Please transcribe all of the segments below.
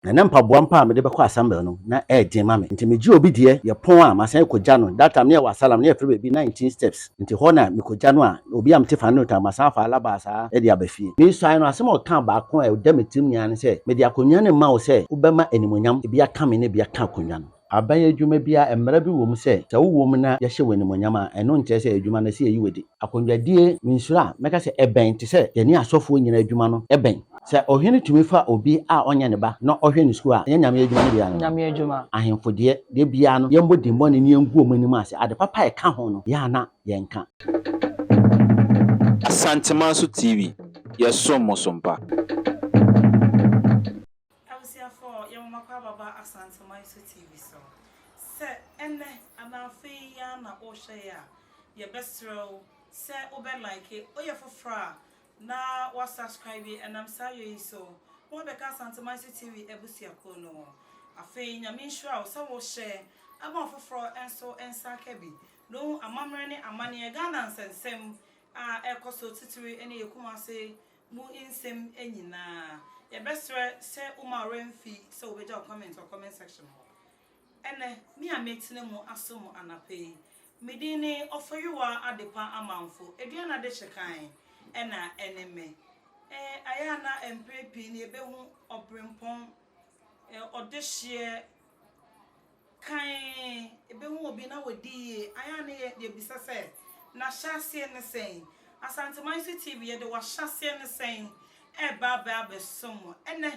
Na na mpaboa mpo a mede bɛkɔ assembly no, na ɛyɛ den ma me. Nti megye obi deɛ, yɛpɔn a, masan akɔgya no. That time na yɛwɔ Asalam, na yɛfrɛ baabi 19 Steps. Nti hɔ na mekɔgya no a, obi a mete fa no ta, masan afa alaba saa de aba fie. Mesuae no, asɛm a ɔkaa baako a ɛda me tirim nyinaa ne sɛ, Mede akonnwa no rema wo sɛ wobɛma animuonyam ebi aka me na ebi aka akonnwa no. Aban adwuma biara, mmara bi wɔ mu sɛ, sɛ wowɔ mu na yɛhyɛ wo animuonyam a, ɛno nkyerɛ sɛ adwuma no, ɛsɛ yɛyi wo adi. Akonnwadie, mensuro a mɛka sɛ ɛbɛn te sɛ yɛne asɔfoɔ nyinaa adwuma no bɛn. Sɛ ɔhene tumi fa obi a ɔnyɛ ne ba na ɔhwɛ no sukuu a, ɛnyɛ Nyame adwuma no bi ara no? Nyame adwuma. Ahemfo deɛ, da biara no, yɛmmɔ dimmɔne na yɛngu wɔn anim ase. Ade papa a ɛka ho no, yɛ a na yɛnka. Asantemanso TV, yɛsom mo so mpa. Abusuafoɔ, yɛn mo makɔ ababa Asantemanso TV so. Sɛ ɛnnɛ anaa afei yi ara na wohwɛ yɛ a, yɛbɛsrɛ wo sɛ wobɛ like, woyɛ foforɔ a na wa subscribe ɛnam saa yɔ yi so na wabɛka Asantemanso TV abusuakuo no ho. Afei Nyame nhyira wo sɛ wo share ama ɔfoforɔ nso nsa aka bi na ohu amammerɛ ne amanneɛ Ghana nsɛnsɛm a ɛrekɔ so titiri ne yɛ Kumasi mu nsɛm nyinaa. Yɛbɛsrɛ sɛ woma wo werɛ mfi sɛ wobɛgya wo comment wɔ comment section hɔ. Ɛnnɛ, me a metena mu asom mo anapa yi, me din ne Ɔfɔyowaa Adepa Amanfo, Aduan Adehye Kan na ɛne me. Ɛɛ, ayɛ a na mprɛ pii no yɛbɛhu ɔberempɔn, ɔdehyeɛ kan, yɛbɛhu obi na wadi yie. Ayɛ a na yɛbisa sɛ, n'ahyɛaseɛ ne sɛn? Asantemanso TV, yɛde w'ahyɛaseɛ ne sɛn ɛreba abɛ abɛsom mo. Ɛnnɛ,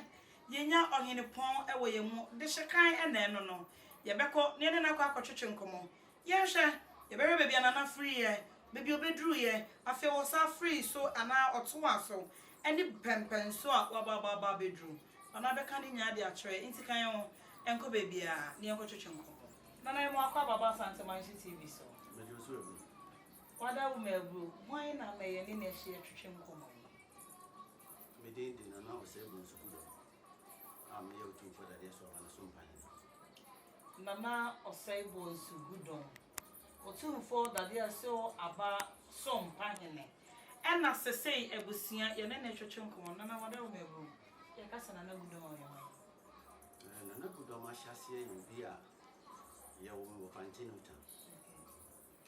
Yɛnya Ɔhene Pɔn wɔ yɛn mu dehye kan na ɛno no, yɛbɛkɔ na yɛne no akɔ akɔtwetwe nkɔmmɔ. Yɛnhwɛ, yɛbɛhwɛ baabi a Nana firiiɛ, baabi a ɔbɛduruiɛ, afei ɔsan firii so anaa ɔtoaa so, ɛne pɛmpɛnso a waba aba aba abɛduru. Nana bɛka ne nyinaa de akyerɛ yɛn, nti ka yɛn ho nkɔ baabiara na yɛnkɔtwetwe nkɔmmɔ. Nana yɛma wakɔ aba aba Asante Manso TV so. Mede wo so abu. Wada wo ma aburo. Hwan na ama yɛne no ahyia twetwe nkɔmmɔ yi? Me din de Nana Osei Bonsu Kudom a meyɛ Otumfoɔ Dadeɛ So Aba no so mpahene. Nana Osei Bonsu Gudom, Otumfoɔ Dadeɛ So Aba so mpahene. Ɛna sesei abusua yɛne no retwetwe nkɔmmɔ. Nana Wadawoma Abu, yɛka sɛ Nana Gudom a ɔyɛ hwan? Nana Gudom ahyɛaseɛ yɛ obi a yɛwoo me wɔ Fante New Town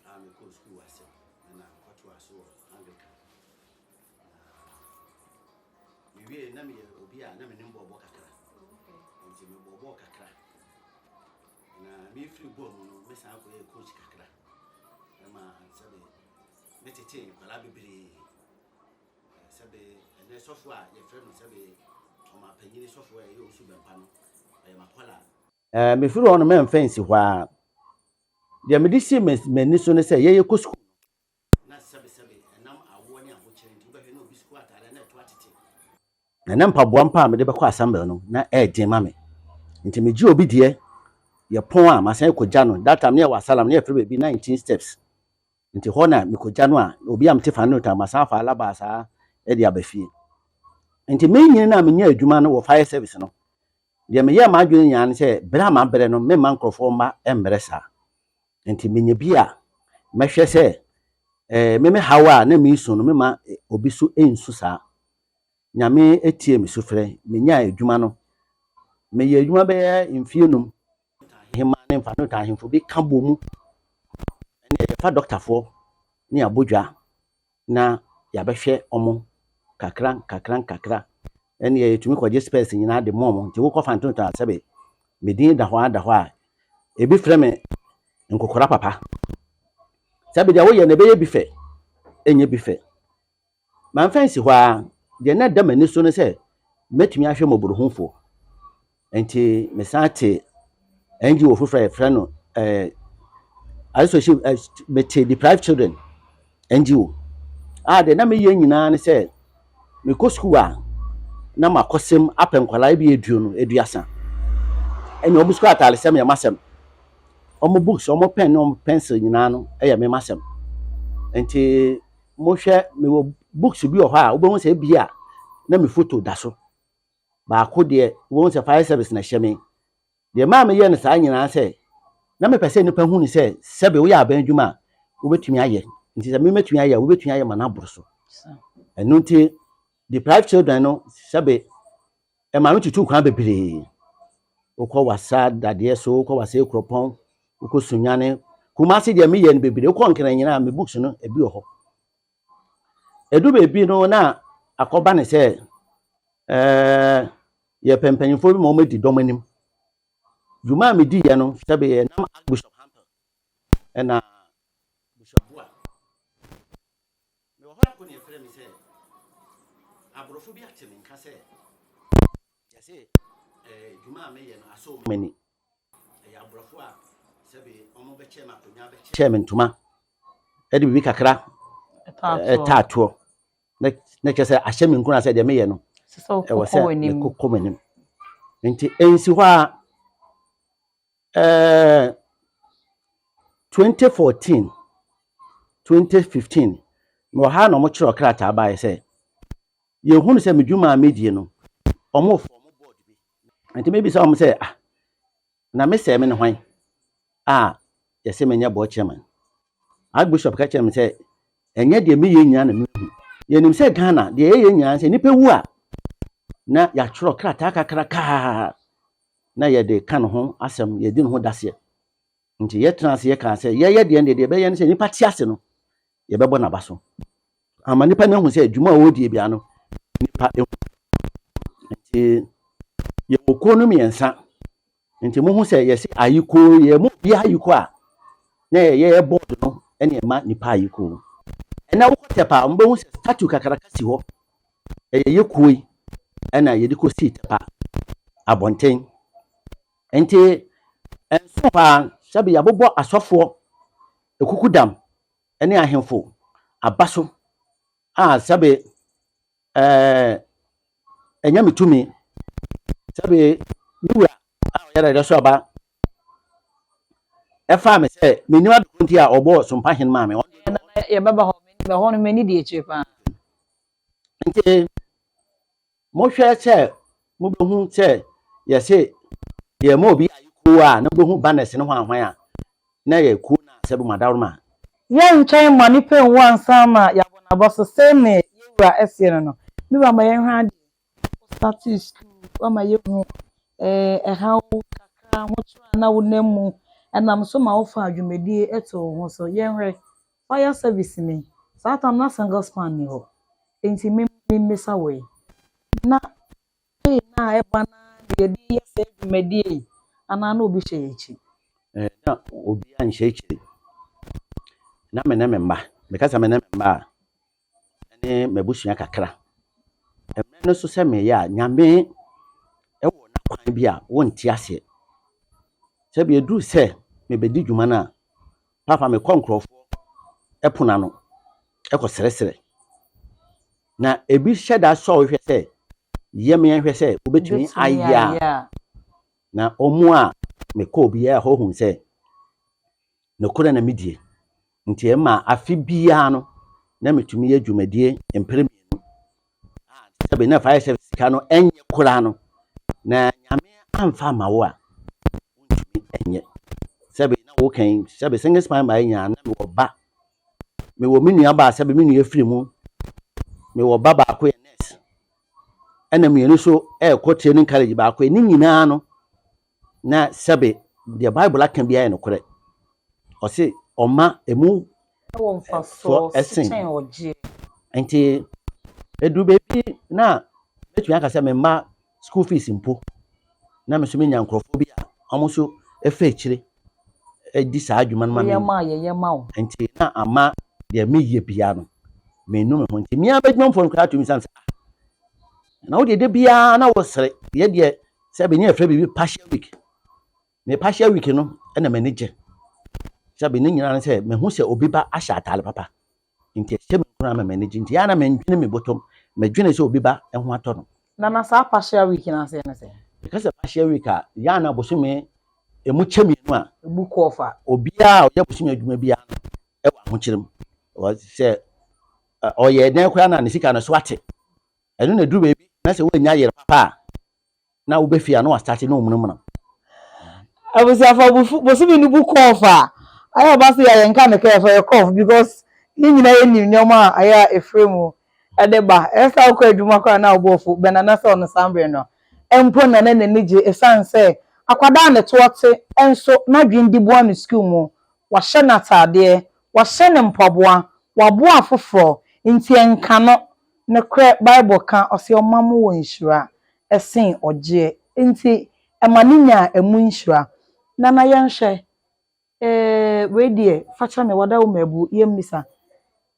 a mekɔɔ sukuu wɔ Asɛm ɛna mekɔtoaa so wɔ Anglican. Na mewiee na meyɛ obi a na menim bɔɔlbɔ kakra. Nti mebɔɔ bɔɔl kakra. Na mefiri bɔɔl mu no, mesan kɔyɛɛ coach kakra. Ɛma sɛbe metetee nkwadaa bebree. Sɛbe ɛnɛ sɔfo a yɛfrɛ no sɛbe ɔmapanyini sɔfo a ɛyɛ Owusu Bɛmpa no, ɔyɛ m'akwadaa. Mefiri hɔ no mɛmfa nsi hɔ ara. Deɛ mede sii m'ani so ne sɛ yɛyɛ kɔ sukuu no, Na sɛbesɛbe ɛnam awoɔ ne ahokyerɛ nti, wobɛhwɛ na obi sukuu ataadeɛ na ɛto atete. Na na mpaboa mpo a mede bɛkɔ assembly no, na ɛyɛ den ma me. Nti megye obi deɛ, yɛpɔn a, masan akɔgya no. That time na yɛwɔ Asalam, na yɛfrɛ baabi 19 Steps. Nti hɔ na mekɔgya no a, obi a mete fa no ta, masan afa alaba saa de aba fie. Nti menyini no a menya adwuma no wɔ fire service no, deɛ meyɛɛ m'adwene nyinaa ne sɛ, berɛ a mabrɛ no, memma nkurɔfoɔ mma mmrɛ saa. Nti menya bi a, mɛhwɛ sɛ eh, me me haw a na meresu no, mema obi so nsu saa. Nyame tie me sufrɛ, menyaa adwuma no. Meyɛ adwuma bɛyɛ mfie num. Ahemmaa ne mfa no ahemfo bi ka bɔ mu. Ɛne yɛfa dɔktafoɔ ne abɔ dwa na yɛabɛhwɛ wɔn kakra nkakra nkakra. Ɛnneɛ yɛtumi kɔgye spɛs nyinaa de ma wɔn. Nti wokɔ Fantonton a sɛbe me din da hɔ ara da hɔ a, ebi frɛ me nkokora papa. Sɛbe deɛ woyɛ no ɛbɛyɛ bi fɛ, ɛnyɛ bi fɛ. Mamfa ansi hɔ ara, deɛ na ɛda m'ani so ne sɛ mɛtumi ahwɛ mmɔborɔhunufoɔ. Nti mesan te NGO foforɔ a yɛfrɛ no eh, association eh, mete deprived children NGO a deɛ na meyɛ nyinaa ne sɛ mekɔ sukuu a na makɔsɛm apɛ nkwadaa bi aduonu aduasa ɛne wɔn sukuu ataaresɛm yɛ m'asɛm wɔn books wɔn pen ne wɔn pencil nyinaa no yɛ me m'asɛm nti mohwɛ mewɔ books bi wɔ hɔ a wobɛhu sɛ ebi a na me photo da so Baako deɛ, wobɛhu sɛ fire service na ɛhyɛ me. Deɛ ɛmaa meyɛɛ no saa nyinaa sɛ, na mepɛ sɛ nnipa hu no sɛ, sɛbe woyɛ aban adwuma a, wobɛtumi ayɛ. Nti sɛ me mɛtumi ayɛ a, wobɛtumi ayɛ ma no aboro so. Ɛno nti, deprived children no, sɛbe, ɛmaa me tutuu kwan bebree. Wokɔ Wassa dadeɛ so, wokɔ Wassa Ekuropɔn, wokɔ Sunyani. Kumasi deɛ meyɛ no bebree. Wokɔ Nkran nyinaa me books no ebi wɔ hɔ. Edu baabi no na akɔba ne sɛ ɛɛ yɛpɛ mpanyinfoɔ bi ma wɔadi dɔm anim. Dwuma a mediiɛ no sɛbe yɛnam Archbishop Hampel ɛna Bishop Boa. Mewɔ hɔ da ko na yɛfrɛ me sɛ aborɔfo bi ate me nka sɛ yɛse eh, dwuma a meyɛ no asɔ wɔn ani. Ɛyɛ aborɔfo a sɛbe wɔn bɛkyɛ me akonnwa bɛkyɛ me ntoma ɛde biribi kakra ɛtaatoɔ na na kyerɛ sɛ ahyɛ me nkuna sɛ deɛ meyɛ no ɛwɔ sɛ mekɔkɔ m'anim. Nti ɛnsi hɔ a ɛɛ 2014 2015 mewɔ ha na wɔkyerɛw krataa baeɛ sɛ yɛhunu sɛ me dwuma a medie no wɔn form board bi nti mebisa wɔn sɛ ah na me sɛ me ne hwan a yɛsɛ menyɛ board chairman. Archbishop ka kyerɛ me sɛ ɛnyɛ deɛ meyɛ nyinaa na mehu. Yɛnim sɛ Ghana deɛ yɛyɛ nyinaa sɛ nnipa wu a na yɛatwerɛ krataa kakrakaa na yɛde ka ne ho asɛm, yɛdi ne ho daseɛ. Nti yɛtena ase yɛka sɛ yɛyɛ deɛ deɛ deɛ ɛbɛyɛ no sɛ nnipa te ase no yɛbɛbɔ n'aba so ama nnipa no ahu sɛ adwuma a wɔredie biara no nnipa ehu. Nti yɛwɔ kuo no mmiɛnsa. Nti mohu sɛ yɛsɛ ayikoo, yɛn mu obiara ayikoo a na yɛyɛ board no ɛna ɛma nipa ayikoo. Ɛnɛ wokɔ Tɛpa a wɔbɛhu sɛ statue kakraka si hɔ. Ɛyɛ yɛ kuo yi ɛna yɛde kɔsii Tɛpa abɔnten. Nti ɛnso paa sɛbi yɛabobɔ asɔfoɔ ekukudam ne ahemfo aba so a sɛbi ɛɛ ɛnyɛ me tumi. Sɛbi me wura a ɔyɛ dɛdɛ so aba ɛfaa me sɛ menim adoko nti a ɔbɔɔ Sompahene maa me. Yɛbɛba hɔ, ɛhɔ no m'ani di akyire paa. Nti mohwɛ sɛ mobɛhu sɛ yɛse yɛma obi ayikuo a na mobɛhu banners ne hwanhwan a na yɛ kuo no a sɛbi mo adaworoma. Yɛntwɛn ma nipa nwu ansa na yɛabɔ n'aba so sɛnea yɛwura ɛseɛ no. Me wura, ma yɛnhwɛ adeɛ. Wo start school, wama yɛhu ɛhaw kakra, ahokyere a na wonam mu ɛnam so ma wofa dwumadie ɛto wo ho so. Yɛnhwɛ fire service ni saa tam na single span ni hɔ, nti me mmisa wɔ yi na pay na ɛba na yɛde yɛ saa dwumadie yi anaa na obi hyɛ yɛn akyi? Na obi anhyɛ akyire. Na me ne me mma, meka sɛ me ne me mma a, ne m'abusua kakra. Mmerɛ no so sɛ meyɛ a, Nyame ɛwɔ n'akwan bi a wonte aseɛ. Sɛbi eduru sɛ mebɛdi dwuma no a, papa mekɔ nkurɔfoɔ ɛpono ano ɛkɔ srɛsrɛ. Na ebi hyɛ da sɔ wo hwɛ sɛ yɛ me nhwɛ sɛ wobɛtumi ayɛ a, na ɔmo a mekɔ obiara hɔ hu sɛ nokorɛ na medie. Nti ɛma afe biara no na metumi yɛ dwumadie mpere mmienu. A sɛbi na fire service sika no ɛnyɛ koraa no, na Nyame amfa ama wo a wontumi ɛnyɛ. Sɛbi na wokan sɛbi single spine baa nyinaa na mewɔ ba. Mewɔ me nua baa, sɛbi me nua firi mu. Mewɔ ba baako yɛ nurse. Ɛna mmienu nso ɛrekɔ training college baako. Ne nyinaa no na sɛbi deɛ Bible aka biara yɛ nokorɛ. Ɔse ɔma emu ɛwɔ mfasoɔ ɛsen. Kyɛn ɔgye. Nti edu baabi na mɛtumi aka sɛ me mma school fees mpo na me nso menya nkurɔfoɔ bi a wɔn nso ɛfa akyire di saa adwuma no ma me. Woyɛ ma yɛyɛ ma wo. Nti na ama deɛ meyɛ biara no mennu me ho. Nti mmea bɛdwumafoɔ no koraa tumi sane sɛ, ah, na wodeɛ da biara na wosere yɛ deɛ sɛ bi ne yɛfrɛ biribi partial week. Me partial week no ɛna m'ani gye sɛ bi ne nyinaa no sɛ mehu sɛ obi ba ahyɛ ataade papa nti ɛhyɛ me nkuran ma m'ani gye. Nti yɛa na mendwene me bɔtɔm, medwene sɛ obi ba ho atɔ no. Na saa partial week no aseɛ ne sɛ? Meka sɛ partial week a, yɛa na bosome emu kyɛ mmienu a ebu kɔɔfa. Obiara a ɔyɛ bosome adwuma biara no ɛwɔ ahokyere mu. Sɛ ɔyɛ dɛn koraa na ne sika no so ate. Ɛno na duru baabi na sɛ woanya yere papa a na wobɛfie a na wastate na ɔmunamuna. Abusuafo, bosome no bu kɔɔfa a ayɛ ɔba so yɛ yɛnka ne kɛɛfɛ yɛ kɔɔf because ne nyinaa yɛnim nneɛma a ayɛ a ɛfiri mu ɛde ba. Ɛsɛ wokɔ adwuma koraa na wobɔɔfo bɛnana sɛ ɔno saa berɛ no mpo na na n'ani gye ɛsiane sɛ Akwadaa a ne toɔ te nso n'adwene di boa no sukuu mu. Wahyɛ no ataadeɛ, wahyɛ no mpaboa, waboa afoforɔ, nti ɛnka no. Nokorɛ Bible ka, ɔse ɔma mo wɔ nhyira sen ɔgyeɛ, nti ɛma no nyaa ɛmu nhyira. Nana yɛnhwɛ, eh, wei deɛ fakyɛ me, wada wo mabu, yɛmmisa.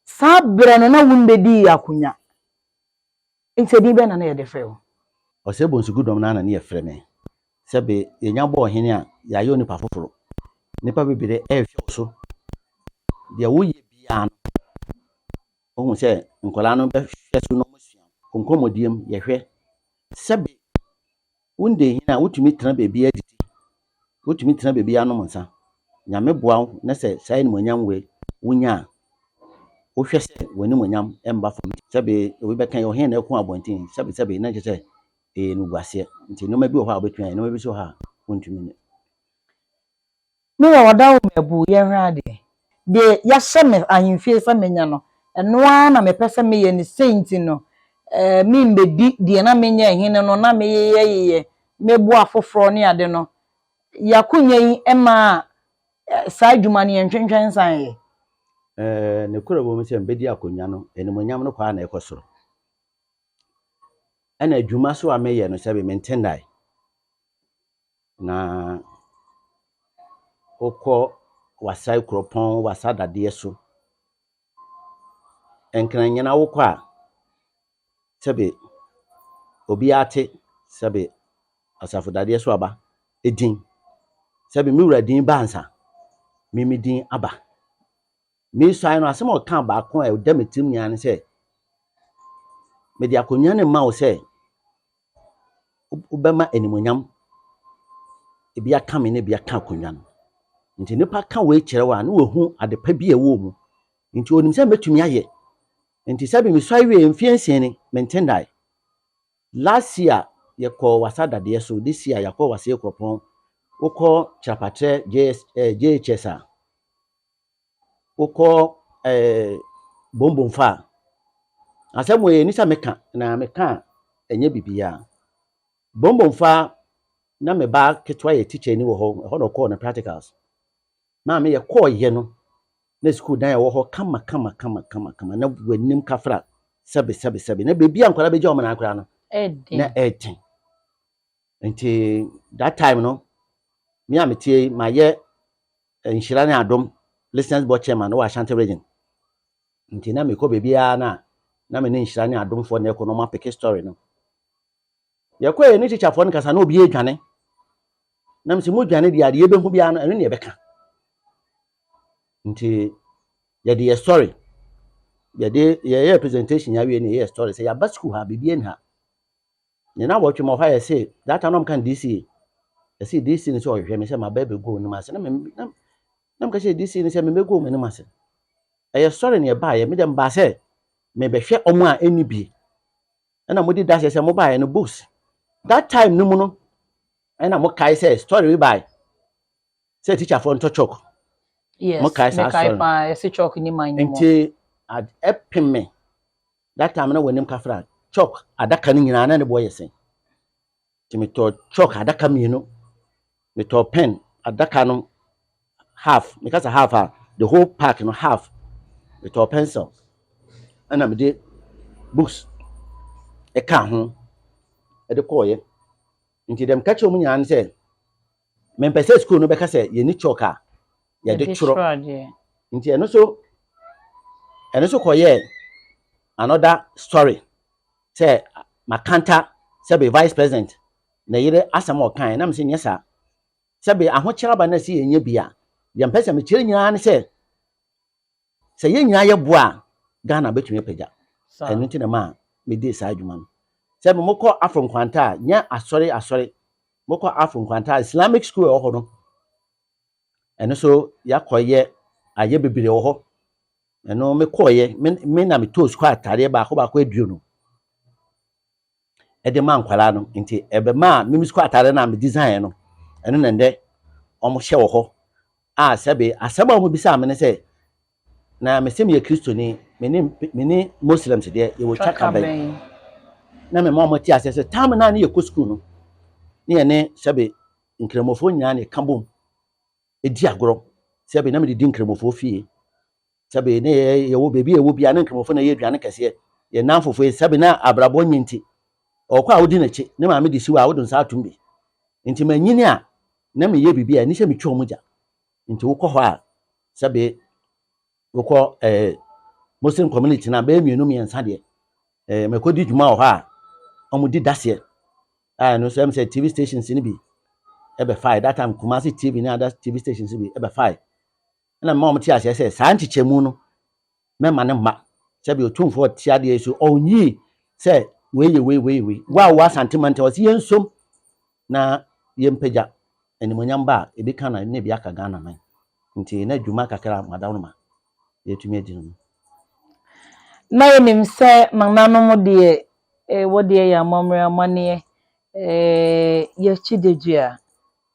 Saa berɛ no na wombɛdii akonya, nti edin bɛn na na yɛde frɛ wo? Ɔsɛ Bonsu Gudɔm no ara na ne yɛfrɛ me. Sɛbe yɛnya bɔ ɔhene a, yɛayɛ onipa foforo. Nnipa bebree rehwɛ wo so. Deɛ woyɛ biara no, wohu sɛ nkwadaa no bɛhwɛ so na wɔasua. Wo nkɔmmɔdie mu, yɛhwɛ. Sɛbe wonda hene a, wotumi tena baabi adidi. Wotumi tena baabi anom nsa. Nyame boa wo na sɛ saa animuonyam wei wonya a, wohwɛ sɛ w'animuonyam mba fam. Sɛbe obi bɛka yi, ɔhene na ɛko abɔnten. Sɛbe sɛbe na nkyerɛ sɛ ɛyɛ animguaseɛ. Nti nneɛma bi wɔ hɔ a wobɛtumi ayɛ, nneɛma bi nso wɔ hɔ a wontumi nyɛ. Me wɔ ɔda wo mabu, yɛnhwɛ adeɛ. Deɛ yɛahyɛ me ahemfie sɛ menya no, ɛno ara na mepɛ sɛ meyɛ no sei nti no, eh, membɛdi deɛ na menyɛ hene no na meyeyɛyeyɛ, meboa afoforɔ ne ade no. Yɛakonya yi ma saa adwuma no yɛntwentwɛn nsan yɛ. Ne korɛ wɔ mu sɛ mbɛdi akonnwa no, animuonyam no kɔ a na ɛkɔ soro. Ɛna adwuma so a meyɛ no sɛbe mente nnae. Na wokɔ Wasae kuropɔn, Wasa dadeɛ so, Nkran nyina wokɔ a, sɛbe obiara te sɛbe asafo dadeɛ so aba edin. Sɛbe me wura din ba ansa, me me din aba. Mesuae no, asɛm a ɔka baako a ɛda me tirim nyinaa ne sɛ, mede akonnwa no ma wo sɛ wobɛma animuonyam ebi aka me na ebi aka akonnwa no. Nti nipa ka wei kyerɛ wo a, na wahu ade pa bi a ɛwɔ mu. Nti onim sɛ mɛtumi ayɛ. Nti sɛbe mesuae wie mfeɛ 6 ni, mente nnae. Last year yɛkɔɔ Wasa dadeɛ so, this year yɛakɔ Wasae kuropɔn. Wokɔ Kyerɛpatrɛ JS, JHS a, wokɔ Bombomfa a, asɛm wei ɛni sɛ meka, na meka a ɛnyɛ biribiara. Bombomfa na me ba ketewa yɛ teacher ni wɔ hɔ, ɛhɔ na ɔkɔɔ ne practicals. Maame yɛkɔɔyɛ no, na sukuu dan a ɛwɔ hɔ kama kama kama kama kama, na w'anim kafra sɛbe sɛbe sɛbe, na beebi a nkwadaa bɛgya wɔn nan koraa no, na ɛɛden. Nti that time no, me a metie yi, mayɛ Nhyira ne Adom Listeners Board Chairman wɔ Ashanti Region. Nti na mekɔ baabiara na na me ne Nhyira ne Adomfoɔ na ɛkɔ na wɔn apeke story no. Yɛkɔ yɛ ne teacherfoɔ no kasa na obi adwane. Na mesɛ mo dwane deɛ adeɛ yɛbɛhu biara no ɛno ne yɛbɛka. Nti yɛde yɛ story. Yɛde yɛyɛ presentation yɛawie ne yɛyɛ story sɛ yɛaba school ha biribi ani ha. Ne na wɔtwe ma ɔhɔ a yɛse that time na ɔmka no DCA. Yɛse DC no sɛ ɔhwehwɛ me sɛ maba abɛgu wɔn anim ase. Na me na na meka sɛ DC no sɛ memɛgu wɔn anim ase. Ɛyɛ story ne ɛbaeɛ. Me deɛ mbaa sɛ mebɛhwɛ ɔmo a ɛnni bi. Ɛna mode da sɛ mobaeɛ no books. That time no mu no ɛna mokae sɛ story bi bae sɛ teacherfoɔ ntɔ chalk. Yes, Mokae saa mekae story. paa, yɛse chalk ni man ni mu. Nti ɛpem me that time na w'anim kafra chalk adaka no nyinaa na ne boɔ yɛ sɛn. Nti metɔɔ chalk adaka 2, metɔɔ pen adaka no half, meka sɛ half a the whole pack no half, metɔɔ pencil ɛna mede books ɛka ho ɛde kɔɔyɛ. Nti dɛm ka kyerɛ wɔn nyinaa ne sɛ mempɛ sɛ school no bɛka sɛ yɛni chalk a yɛde twerɛ. Adeɛ. Nti ɛno so kɔyɛɛ another story sɛ makanta sɛbe vice president na yere asɛm a ɔkae na mesɛ nyɛ saa. Sɛbe ahokyerɛ aba na sɛ yɛnyɛ bi a, deɛ mpɛ sɛ mekyerɛ nyinaa ne sɛ sɛ yɛn nyinaa yɛboa a Ghana bɛtumi apagya. Ɛno nti na ma medi saa adwuma no. Sɛ mokɔ Afro Nkwanta a, nyɛ asɔre asɔre, mokɔ Afro Nkwanta a, Islamic school a ɛwɔ hɔ no, ɛno so yɛakɔyɛ ayɛ bebree wɔ hɔ. Ɛno mekɔɔyɛ, me na metɔɔ sukuu ataadeɛ baako baako 20 ɛde ma nkwadaa no. Nti ɛbɛma me sukuu ataadeɛ no a me design no, ɛno na ndɛ wɔn hyɛ wɔ hɔ. A sɛbe asɛm a wɔn bisaa me ne sɛ, na mese meyɛ Kristoni, me ne Muslims deɛ yɛwɔ twaka bɛn. Na me ma wɔn te aseɛ sɛ time naa ne yɛkɔ sukuu no, ne yɛ ne sɛbe Nkramofoɔ nyinaa na ɛka bom di agorɔ. Sɛbe na mede di Nkramofoɔ fie. Sɛbe na yɛwɔ baabi a yɛwɔ biara na Nkramofoɔ na ɛyɛ aduane kɛseɛ. Yɛn nnamfofoɔ yi, sɛbe na abrabɔ nyɛ nti, ɔkɔ a wodi n'akyi, ne maame de si hɔ a wode nsa atom bi. Nti manyini a na meyɛ biribi a ɛne sɛ metwa wɔn gya. Nti wokɔ hɔ a, sɛbe wokɔ eh, Muslim community no a bɛyɛ mmienu mmiɛnsa deɛ eh, mɛkɔdi dwuma wɔ hɔ a wɔdi daseɛ a ɛno nso ɛm sɛ TV stations no bi ɛbɛfae that time Kumasi TV ne other TV stations bi ɛbɛfae ɛna mma wɔn te aseɛ sɛ saa nkyekyɛmu no mɛma no mma sɛbi otumfoɔ te adeɛ so ɔnyii sɛ wei yɛ wei wei wei wo a wɔ Asante mantam ɔsi yɛn nsom na yɛmpagya animuonyam ba a ebi ka na na ebi aka Ghana man nti na dwuma kakra madawoma yɛtumi adi no. Na yɛnim sɛ nananom deɛ eh, wɔdeɛ yɛ amammerɛ amanneɛ eh, yɛkyi dadua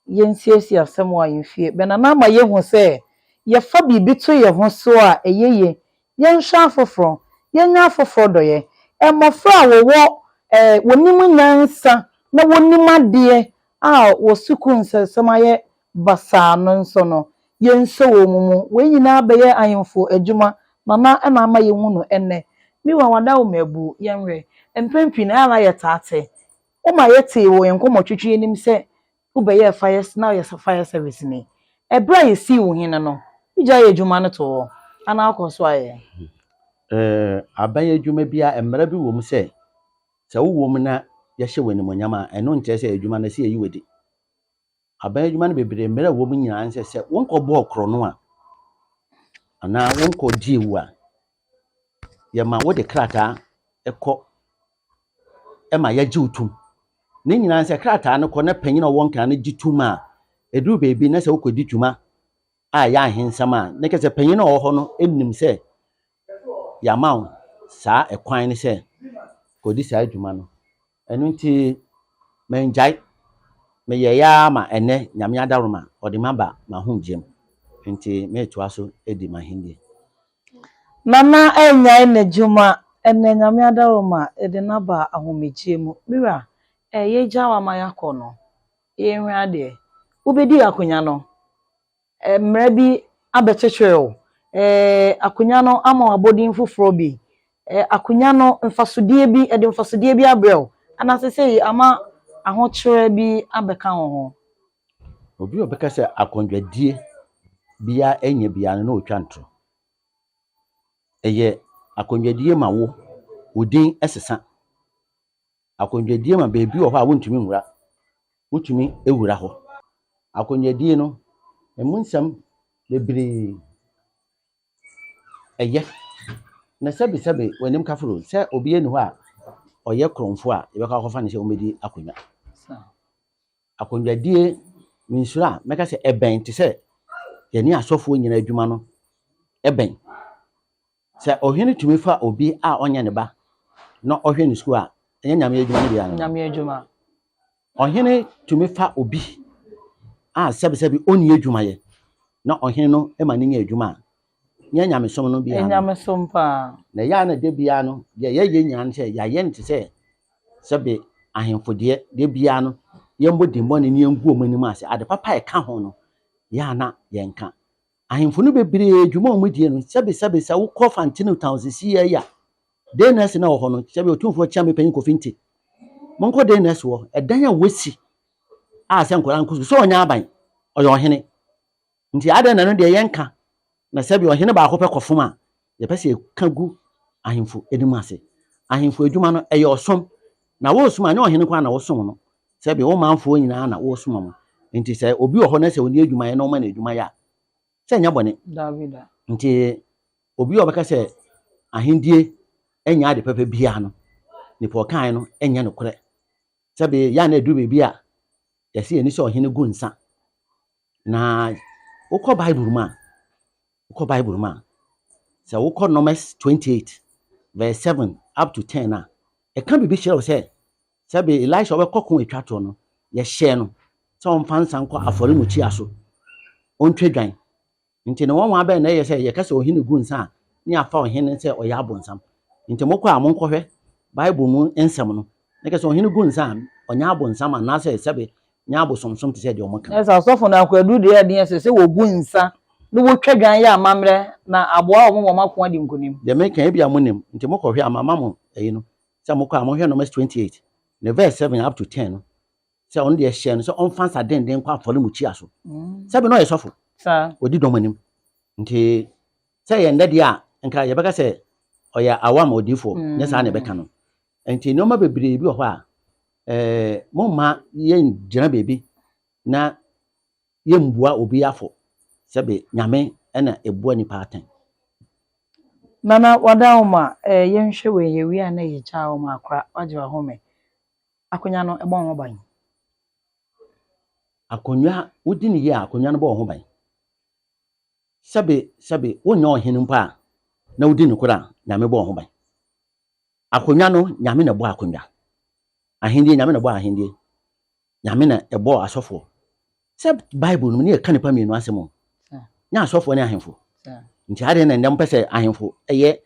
yɛnsiesie asɛm wɔ ahemfie. Bɛ nana ama yɛhu sɛ yɛfa biribi to yɛn ho so a ɛyɛ yie. Yɛnhwɛ afoforɔ, yɛnyɛ afoforɔ dɔyɛ. Mmɔfra a wɔwɔ eh, wɔnim nyansa na wɔnim adeɛ a wɔ sukuu nsɛnsɛm ayɛ basaa no nso no, yɛnsɔ wɔn mu. Wei nyinaa bɛyɛ ahemfo adwuma. Nana na ama yɛhu no ɛnnɛ. Me wura wada wo mabu, yɛnhwɛ. Mpɛn pii no, ɛyɛ a na yɛtaa te. Woma yɛtee wɔ yɛn nkɔmmɔtwetwe anim sɛ wobɛyɛɛ fire, na woyɛ fire service ni. Ɛberɛ a yɛsii wo hene no, wogyaee adwuma no too hɔ anaa wokɔɔ so ayɛ? Eh, aban adwuma biara, mmara bi wɔ mu sɛ, sɛ wowɔ mu na yɛhyɛ wo animuonyam a, ɛno nkyerɛ sɛ adwuma no ɛsɛ yɛyi wo adi. Aban adwuma no bebree, mmara a ɛwɔ mu nyinaa ne sɛ, sɛ wonkɔbɔɔ korɔno a, anaa wonkɔgyee wu a, yɛma wode krataa kɔ ma yɛgye wo tom. Ne nyinaa sɛ krataa no kɔ na panyin a ɔwɔ nkran no gye tom a, ɛduru baabi na sɛ wokɔdi dwuma a ɛyɛ ahensɛm a, na kyerɛ sɛ panyin a ɔwɔ hɔ no nim sɛ yɛama wo saa ɛkwan no sɛ kɔdi saa dwuma no. Ɛno nti mangyae. Meyɛeɛ ara ma ɛnnɛ Nyame adaworoma ɔde me aba m'ahomegyeɛ mu. Nti meretoa so adi m'ahennie. Nana annyae n'adwuma, ɛnnɛ Nyame adaworoma yɛde no aba ahomegyeɛ mu. Me wura, eh, yɛagya wo ama yɛakɔ no, yɛnhwɛ adeɛ. Wobɛdii akonya no, Mmara bi abɛkyekyere wo. Akonnwa no ama wo abɔdin foforɔ bi. Akonnwa no, mfasodeɛ bi, ɛde mfasodeɛ bi abrɛ wo. Anaa seesei ama ahokyerɛ bi abɛka wo ho. Obi a ɔbɛka sɛ akonnwadie biara nyɛ biara no, na ɔretwa ntorɔ. Ɛyɛ akonnwadie ma wo, wo din sesa. Akonnwadie ma baabi wɔ hɔ a wontumi nwura, wotumi wura hɔ. Akonnwadie no, ɛmu nsɛm bebree ɛyɛ. Na sɛbesɛbe w'anim kaforo sɛ obi nni hɔ a ɔyɛ korɔmfoɔ a yɛbɛkɔ akɔfa no sɛ ɔmmɛdi akonnwa. Akonnwadie, mensuro a mɛka sɛ ɛbɛn te sɛ yɛne asɔfoɔ nyinaa adwuma no ɛbɛn. Sɛ ɔhene tumi fa obi a ɔnyɛ ne ba na ɔhwɛ ne sukuu a, ɛnyɛ nyame adwuma no bi ana? Nyame adwuma. Ɔhene tumi fa obi a sɛbisɛbi ɔnni adwuma yɛ na ɔhene no ma no nya adwuma a, nyɛ nyamesom no bi ana? Nyamesom paa. Na ɛyɛ a na da biara no, deɛ yɛyɛ nyinaa no sɛ yɛayɛ no te sɛ sɛbe ahemfo deɛ, da biara no yɛmmɔ dimmɔne ne yɛngu wɔn anim ase. Ade papa a ɛka ho no, yɛ a na yɛnka. Ahemfo no bebree dwuma a wɔdie no, sɛbesɛbe sɛ wokɔ Fantinu town sisi yɛ a, day nurse na wɔ hɔ no, sɛbe Otumfoɔ Kyeame Panyin Kofi Nti, monkɔ day nurse hɔ, ɛdan a wɔasi a sɛ nkwadaa nkɔ sukuu, sɛ ɔnyɛ aban, ɔyɛ ɔhene. Nti adɛn na ɛno deɛ yɛnka, na sɛbe ɔhene baako pɛ kɔfom a, yɛpɛ sɛ yɛka gu ahemfo anim ase. Ahemfo adwuma no, ɛyɛ ɔsom. Na woresom a, ɛnyɛ ɔhene nko ara na wosom no, sɛbe wo manfoɔ nyinaa na woresoma mo. Nti sɛ obi wɔ hɔ na sɛ ɔnni adwuma yɛ na woma no adwuma yɛ a, sɛ ɛnyɛ bɔne. Dabi da. Nti obi a ɔbɛka sɛ ahendie nyɛ ade pɛpɛ biara no, nipa ɔkae no nyɛ nokorɛ. Sɛbe yɛ a na ɛduru baabi a yɛsɛ yɛni sɛ ɔhene gu nsa. Na wokɔ Bible mu a, wokɔ Bible mu a, sɛ wokɔ Numbers 28 verse 7 up to 10 a, ɛka biribi kyerɛ wo sɛ Sɛbe Elisha ɔbɛkɔ ko a etwa toɔ no, yɛhyɛɛ no sɛ ɔmfa nsa nkɔ afɔremukyia so, ɔntwa dwan. Nti ne nwanwa bɛn na ɛyɛ sɛ yɛka sɛ ɔhene gu nsa a, ne yɛafa ɔhene sɛ ɔyɛ abonsam. Nti mokɔ a monkɔhwɛ Bible mu nsɛm no, na ɛka sɛ ɔhene gu nsa a, ɔnyɛ abonsam anaasɛ sɛbe Nyɛ abosomsom te sɛ deɛ wɔka no. Ɛsɛ asɔfo no akwadu deɛ ɛdeɛ ɛsɛ sɛ wɔgu nsa na wɔtwa dwan yɛ amammerɛ na aboa wɔn ma wɔn ako adi nkonim. Deɛ meka yi ebia monim, nti mokɔhwɛ a mama mo ayi no, sɛ mokɔ a monhwɛ Numbers 28 ne verse 7 up to 10 no, sɛ ɔno deɛ hyɛɛ no sɛ ɔmfa nsa denden nkɔ afɔremukyia so. Sɛbi na ɔyɛ sɔfo, ɔdi dɔm anim. Nti sɛ yɛ nnɛ deɛ a, nka yɛbɛka sɛ ɔyɛ awam odiifoɔ, nyɛ saa na ɛbɛka no. Nti nneɛma bebree bi wɔ hɔ a, ɛɛ momma yɛngyina baabi na yɛmbua obi afɔ sɛbe Nyame na ɛbua nipa atɛn. Nana wadaoma eh yɛnhwɛ wei yɛwie a na yɛgyaa wo ma akora wagye wahome. Akonya no ɛbɔ ho ban? Akonwa wodi no yie a akonwa no bɔ wo ho ban. Sɛbe sɛbe wonyɛ ɔhene mpo a na wodi nokorɛ a Nyame bɔ wo ho ban. Akonnwa no, Nyame na ɛbɔɔ akonnwa. Ahennie, Nyame na ɛbɔɔ ahennie. Nyame na ɛbɔɔ asɔfoɔ. Sɛ Bible no mu ne yɛka nipa mmienu asɛm o. Nyɛ asɔfoɔ ne ahemfo. Nti adeɛ na nnɛ mpɛ sɛ ahemfo ɛyɛ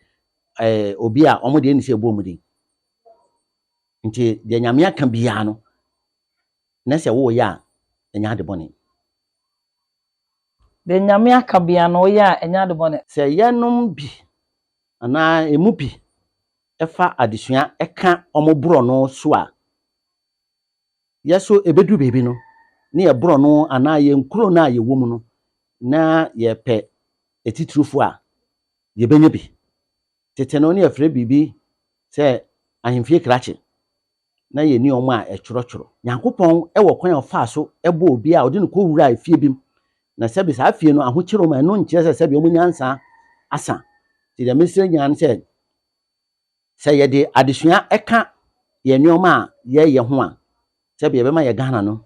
ɛɛ obi a wɔn deɛ ɛni sɛ ɛbɔ wɔn din. Nti deɛ Nyame aka biara no, na sɛ woyɛ a, ɛnyɛ ade bɔne. Deɛ Nyame aka biara no, woyɛ a, ɛnyɛ ade bɔne. Sɛ yɛnom bi anaa emu bi fa adesua ka wɔn borɔno so a, yɛ so ɛbɛduru baabi no, ne yɛ borɔno anaa yɛn kuro no a yɛwɔ mu no, na yɛpɛ atitirifoɔ a, yɛbɛnya bi. Tete no, ne yɛfrɛ biribi sɛ ahemfie krakye. na yɛnni wɔn a ɛtwerɛtwerɛ. Nyankopɔn wɔ kwan a ɔfaa so bɔɔ obi a ɔde no kɔwuraa efie bi mu, na sɛbe saa fie no ahokyere wɔn a, ɛno nkyerɛ sɛ sɛbe wɔn nyansa asa. Nti deɛ mesrɛ nyinaa ne sɛ, sɛ yɛde adesua ka yɛn nneɛma a yɛyɛ ho a, sɛbe yɛbɛma yɛ Ghana no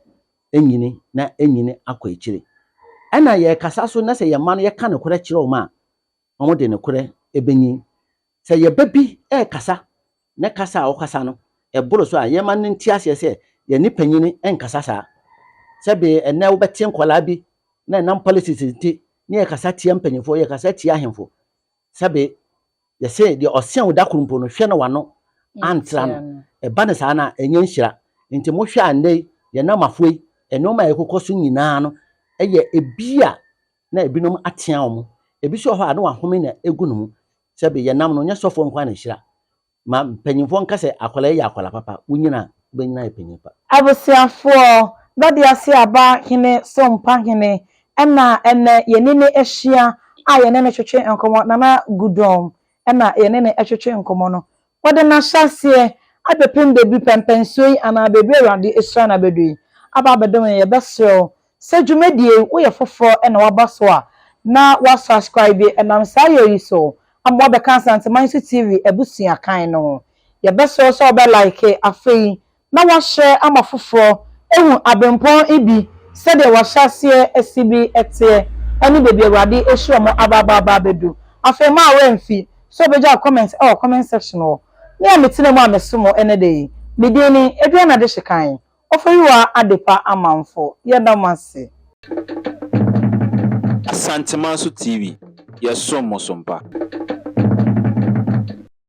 anyini na anyini akɔ akyire. Ɛna yɛkasa so na sɛ yɛn mma no yɛka nokorɛ kyerɛ wɔn a, wɔde nokorɛ bɛnyin. Sɛ yɛn ba bi rekasa na kasa a ɔkasa no, ɛboro so a, yɛmma no nte aseɛ sɛ yɛne panyin nkasa saa. Sɛbe ɛnnɛ wobɛte nkwadaa bi na ɛnam politics nti ne yɛkasa tia mpanyinfoɔ, yɛkasa tia ahemfo. Sɛbe yɛse deɛ ɔsen wo da koro mpo no, hwɛ na w'ano antra no. Ɛba no saa no a, ɛnyɛ nhyira. Nti mohwɛ a nnɛ yi, yɛn Namafoɔ yi, nneɛma a ɛkokɔ so nyinaa no, ɛyɛ ebi a na ebinom atea wɔn. Ebi nso wɔ hɔ a na wahome na egu ne mu. Sɛbe yɛnam no, nyɛ sɔfoɔ nko ara na ɛhyira. Ma mpanyimfoɔ nka sɛ akwadaa yi yɛ akwadaa papa, wonyini a, wobɛnyini ayɛ panyin pa. Abusuafoɔ, Dadease Aba Hene Sompa Hene ɛna ɛnɛ yɛne no ahyia a yɛne no twetwe nkɔmmɔ, Nana Gudom ɛna yɛne no twetwe nkɔmmɔ no. Wɔde no ahyɛaseɛ abɛpem baabi pɛmpɛnsoɔ yi anaa baabi a Awurade ahyira no abɛdu yi aba abɛdom yɛn. Yɛbɛsrɛ wo sɛ dwumadie yi woyɛ foforɔ na waba so a na woasubscribe ɛnam saa yɛ yi so ama woabɛka Asanteman so TV abusua kan no ho. Yɛbɛsrɛ wo sɛ wobɛ like afei na wahyɛ ama foforɔ ahu aberempɔn bi sɛdeɛ wahyɛ aseɛ si bi teɛ ɛne baabi Awurade ahyira wɔn aba aba aba abɛdu. Afei mma wo werɛ mfi sɛ wobɛgya comment wɔ comment section hɔ. Me a metena mu a mesom wo ɛnnɛ da yi, me din ne Aduana Adehyekan, Oforiwa Adepa Amanfo. Yɛda mo ase. Asantemanso TV, yɛsom mo so mpa.